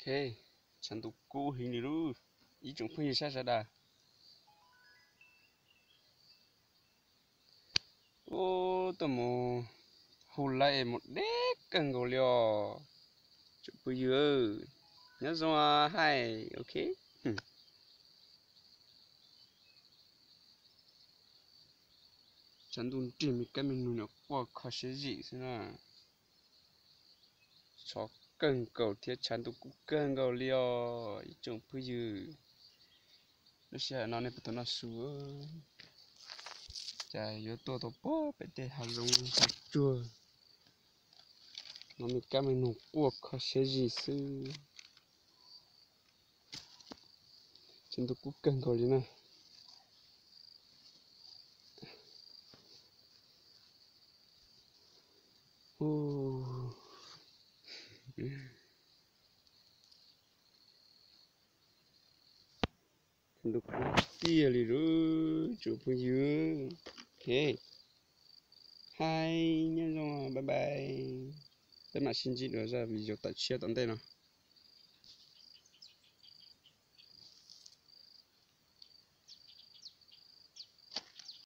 Ok, tshav ntuj kub heev li lauj, ib tsoom phooj ywg sab sawv daws. Ub, tuaj mus hu lawv es mus deb kawg nkaus li os. Tsoom phooj ywg, nyob zoo hais, ok. Tshav ntuj nrig me kab me noog nyuam quaj kho siab zim xwb na. Tshav kawg nkaus thiab tshav ntuj kub kawg nkaus li os ib tsoom phooj ywg. Lub sij hawm no nej puas tau noj su? Cas yuav tuaj tau pem tej hav zoov hav tsuag no me kab me noog quaj kho siab zim xwb. Tshav ntuj kub kawg nkaus li na. Tshav ntuj kub tiag li lauj tsoom phooj ywg. Ok, hais nyob zoo, bye bye. Peb mam sib ntsib dua zaj video tom tshiab tom ntej no.